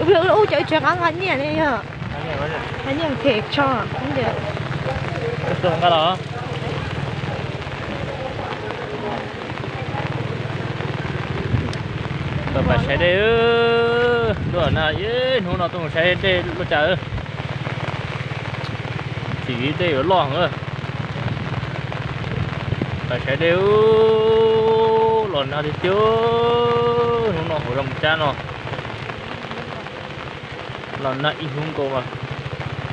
Ub, cov ib tsev qab nqa nyiaj ne yog. Nqa nyiaj them tso. Nqa los. Pais saib dej, tuaj na, hnub no tuaj mus saib dej luaj cas. Txiv dej yuav loj heev. Pais saib dej, los nag tiag tiag. Hnub no hauv zos Mus Cab no los nag ib hnub nkaus mas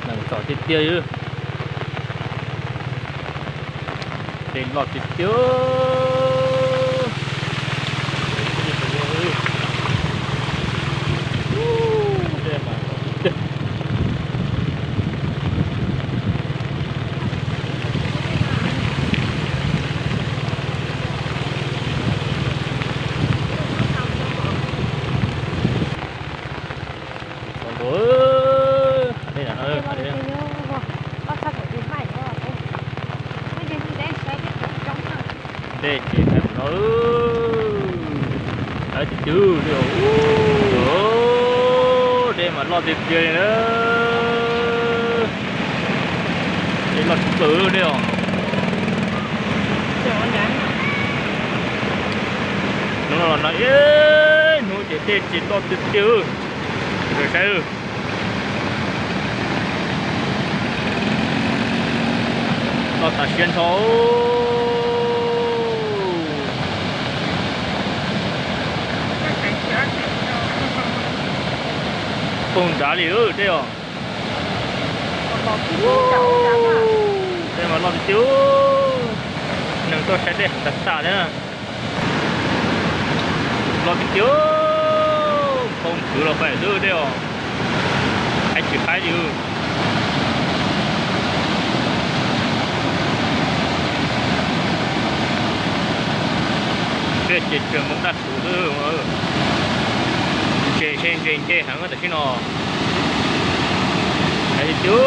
nees txom tiag tiag. Dej loj tiag tiag. Dej ces hais no, dej tiag tiag, dej mas loj tiag tiag li na. Dej loj tshaj plaws dej os. Hnub no los nag ib hnub ces dej tsis loj tiag tiag. Saib, loj tas siab nrho. Poog nrad li dej os. Dej mas loj tiag tiag. Neeg tuaj saib dej heev tas tas thiab. Loj tiag tiag. Poog kwv los pais xwb dej os. Haib tsis haib li. Dej ces tsuas moo daj suv xwb. Ntses ntshe ntses nce heev tam sim no. Haib tiag tiag.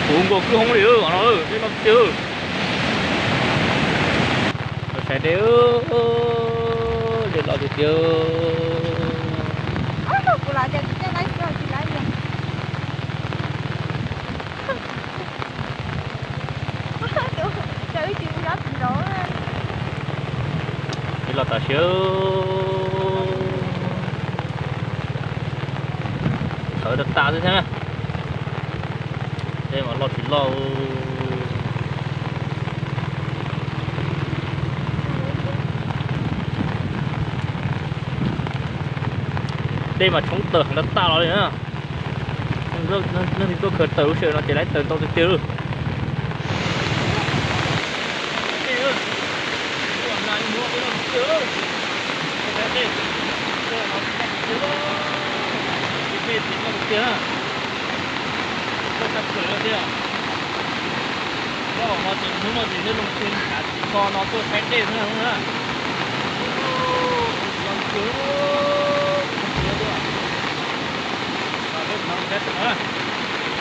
Puv nkaus kwj hoob li no, dej loj tiag. Saib dej, dej loj tiag tiag. Dej loj tas siab. Sawv tas tas xwb thiab. Dej mas loj tsis loj. Dej mas tshoob taws heev tas tas los li na. Leej twg tuaj khaws taws lub sij hawm no ces lawv taws ntau tiag tiag li. Koj no ces hnub no ces yog loo txog no tuaj saib dej xwb na. Loj tiag tiag.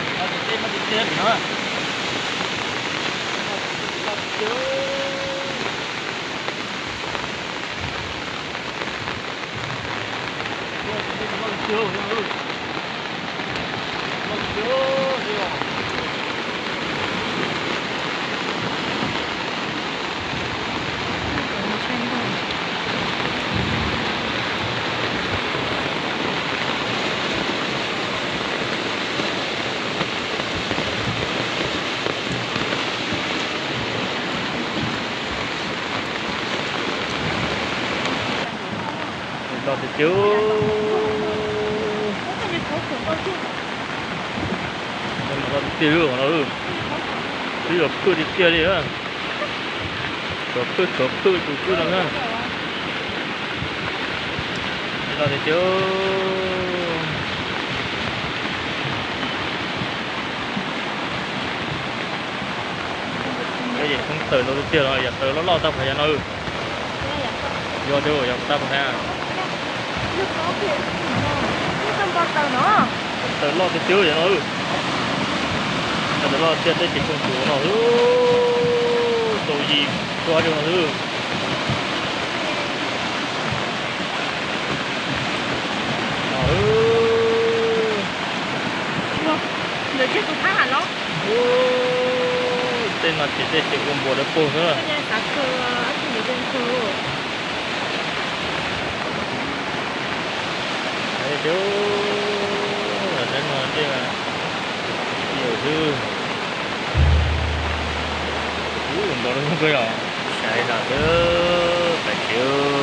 Loj tiag tiag li no. Twb yog phwj tiag tiag li. Tshuav phwj tshuav phwj tus kwj no na. Loj tiag tiag. Peb ces tshoob taws ntau tiag tiag los yog taws loj loj tau pes yam no. Yog tiag, yog tau pes. Taws loj tiag tiag yam no. Taws loj tiag, dej ces tsoo tus no xwb. Rau yim tsuab rau no xwb. Tej no ces tej tseem ua npua dawb paug xwb. Tab no tej yam xwb. Ub, nrov zoo kawg yom. Saib no xwb, pais tsev.